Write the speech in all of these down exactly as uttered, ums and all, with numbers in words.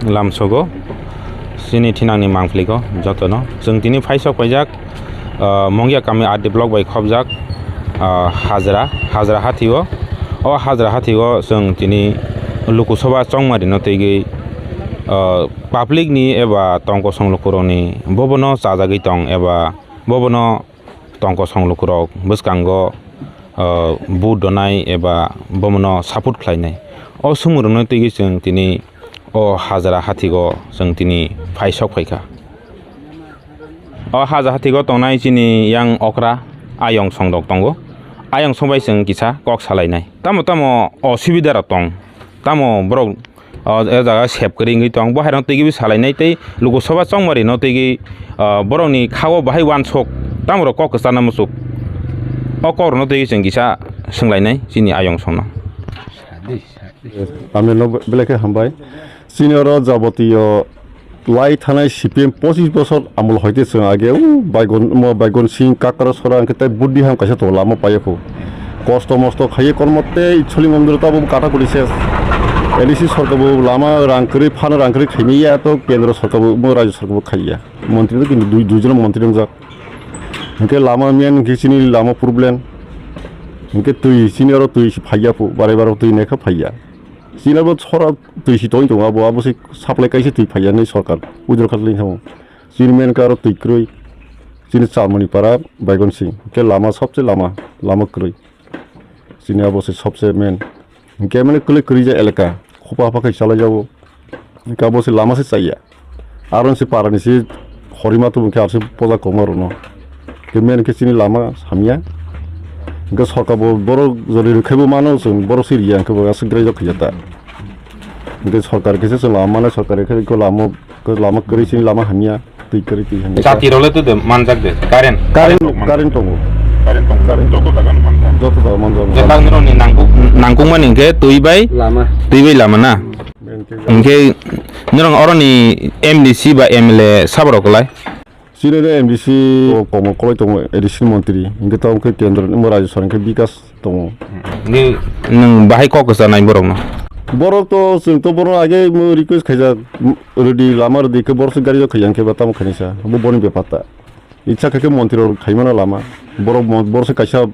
Lamsogo, chini thinangni mangpiligo jotono. Chwng tini phaisok paijak, ah, Mongya kami R D block bai khobjak, ah, hajra, hajra hathio. O hajra hathio chwng tini Lok Sabha chongmarino twigwi, ah, public ni eba tongkosong lukurokni bobono chajagwi tong eba bobono tongkosong lukurok bwskango, ah, vote donai eba bomono support khlainai. O sumurokno twigwi chwng tini o hajra hathio chwng tini phaisok phaikha. O hajra hathio tongnai chini yang okra ayong songdok tongo. Ayong songbai chwng kisa kok salainai. Tamo tamo osubida rok tong. Tamo borok o, o jaga sep kwrwi wngwi tong. Bo hairokno twiwi salainai tei Lok Sabha chongmarino twiwi, o, borokni khago bahai uansuk tamo rok kok kwcharna muchuk. O kokrokno twiwi chwng kisa swnglainai chini ayong songno. Tamni no belai khe hambai. Chini oro jabotiyo lai thanai C P M pochis bosor amol hoite chwng age, u, Baigon, mo Baigon Singh, Kakrasora, hwnkhe tei Buddiham kaisa tongo lama paiya phu. Kosto mosto khaiye kormo tei Itsholi Mondir tabuk kata kuri ses. A D C sorkar bo lama rang kwrwi, phano rang kwrwi khaimaya to kendro sorkar bo, mo rajyo sorkar bo khaiya. Montri to kintu dui, dui jon montri wngjak. Hwnkhe lama main hwnkhe chini lama problem. Hwnkhe twi, chini oro twi se phaiya phu, barai barai twi naikha phaiya. Chini abo sora twi si tongwi tongo, abo, abo se supply kaisa twi phaiya hinwi sorkar withdraw khatli thango. Chini main khe aro twi kwrwi. Chini Charmani para Baigon Singh. Hwnkhe lama sobse lama, lama kwrwi. Chini abo se sobse main. Hwnkhe mane kwlwi kwrwi ja elaka. Khopa hapha khai chalai jabo. Hwnkhe abo se lama se chaya. Aro se para ni se horima tubun khe aro se poja kongma rwno. Khe main khe chini lama hamya. Hwnkhe sorkar bo borok jori rwkhai bo mano chwng borok se riya hwnkhe bo aswk grai jok khaiya ta. Hwnkhe sorkar khe se chwng lama mano, sorkar khe ko lama, ko lama kwrwi chini lama hamya, twi kwrwi twi hamya. Jati role to de manjak de, current. Current, current tongo. Current tongo. Joto jaga manjak. Joto jaga manjak. Je tang nirok ni nangkuk, nangkuk mani hwnkhe twi bai, lama. Twi bai lama na. Hwnkhe norok oroni M D C ba M L A saborok kwlai? Chini de M D C o komo kwlai tongo, A D C ni montri. Hwnkhe tamo khe kendro ni rajyo sorkar hwnkhe bikas tongo. Ni nwng bahai kok kwchanai borokno? Borok to, chwng to borok age mo request khaijak, m-, rwdi, lama rwdi khe borok se gari o khaijak khe ba tamo khainai sa. Bo boni bepar ta. Icha khe khe montri rok khaimano lama. Borok mon-, borok se kaisa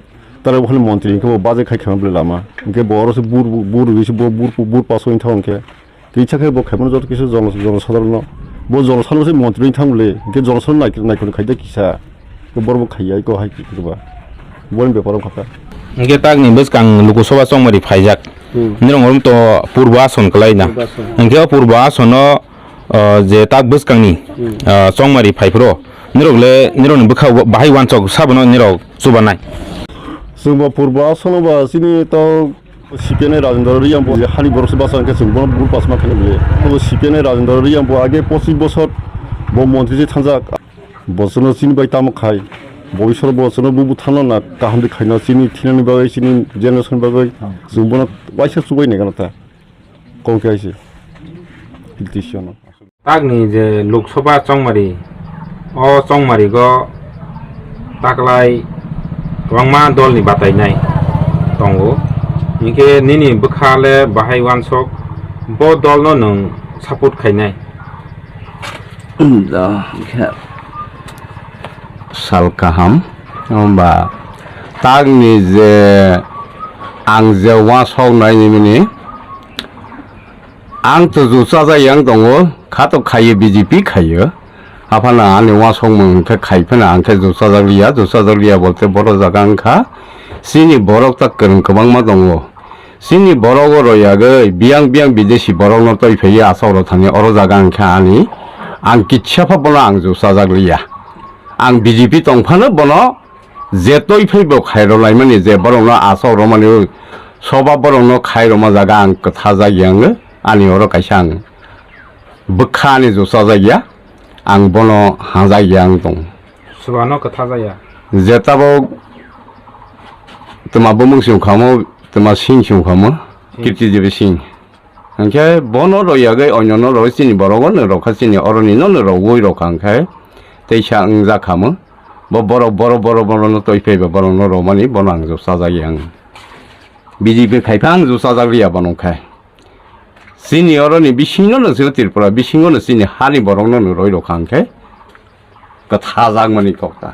tara bukhani montri hwnkhe bo bajai khai khaima bwle lama. Hwnkhe bo oro se bur, bur rwgwi se bo bur, bur pass wngwi thango hwnkhe. Kisa khe bo khaimano joto kisa jono-, jonosadharno. Bo jonosadharno se montri wngwi thang le, hwnkhe jonosadharno nai-, naikhorni khaida kisa. Khe borok bo khaiya, iko hai khe ba. Boni bepar wngkha ta. Hwnkhe takni bwskang Lok Sabha chongmari phaijak. Hmm. Nirok to Purbo Ason kwlai na. Purbo Ason. Hwnkhe o Purbo Asono, o, je tak bwskangni, hmm, o, chongmari phaiphuru. Nirok le, nirokni bwkha bahai uansuk sabono nirok chubanai. Chwngbo Purbo Asono ba chini to C P M ni Rajendra Reang bo hani borok se basa hwnkhe chwng bono bul pasma khainai bwle. Abo C P M ni Rajendra Reang bo age pochis bosor bo montri se thangjak. Bo chwngno chini bai tamo khai. Bo isor bo chwngno bubu thanno na kaham de khaino chini thinani bagwi chini generation bagwi chwng bono waisa chubai nai gana ta. Kok khe aise. Politician no. Takni je Lok Sabha chongmari, o chongmarigo taklai kwbangma dolni batainai tongo. Hinkhe nini bwkha le bahai uansuk, bo dolno nwng support khainai? Da, hinkhe sal kaham, hwnba takni je ang je uansuk nai nini, ang to ju chajak yang tongo, kha to khaio B J P khaio. Aphano ani uansukmung khe khai phano ang khe ju chajak liya, ju chajak liya bolte bohrok jaga wngkha. Chini borok ta kwrwng kwbangma tongo. Chini borok o royagwi biyang biyang bidesi borokno twi phaiwi aswk rw thani oro jaga wngkha ani. Ang kisa pha bono ang ju chajak liya. Ang B J P tong phano bono je twi phai bo khairok laimani, je borokno aswk rwmani, soba borokno khairokma jaga ang kwtha jak yang, ani oro kaisa ang bwkha ani ju chajak ya, ang bono hajak ya wng tong. Subano kwtha jak ya. Je tabuk twma bumung sing khamo, twma sing sing khamo, Sing. Kirti Devi Singh. Hwnkhe bono royagwi onyono rw chini borok no rwkha, chini oroni no rwgwi rwkha hwnkhe teisa wngjak kha mo. Bo borok, borok, borok, borok no twi phaiba borok no rwmani bono ang ju chajak ya ang. B J P khai pha ang ju chajak liya bono khe. Chini oroni bisingo no chwng Tripura bisingo no chini hani borok no roi rok hang khe kwtha jak mani kok ta.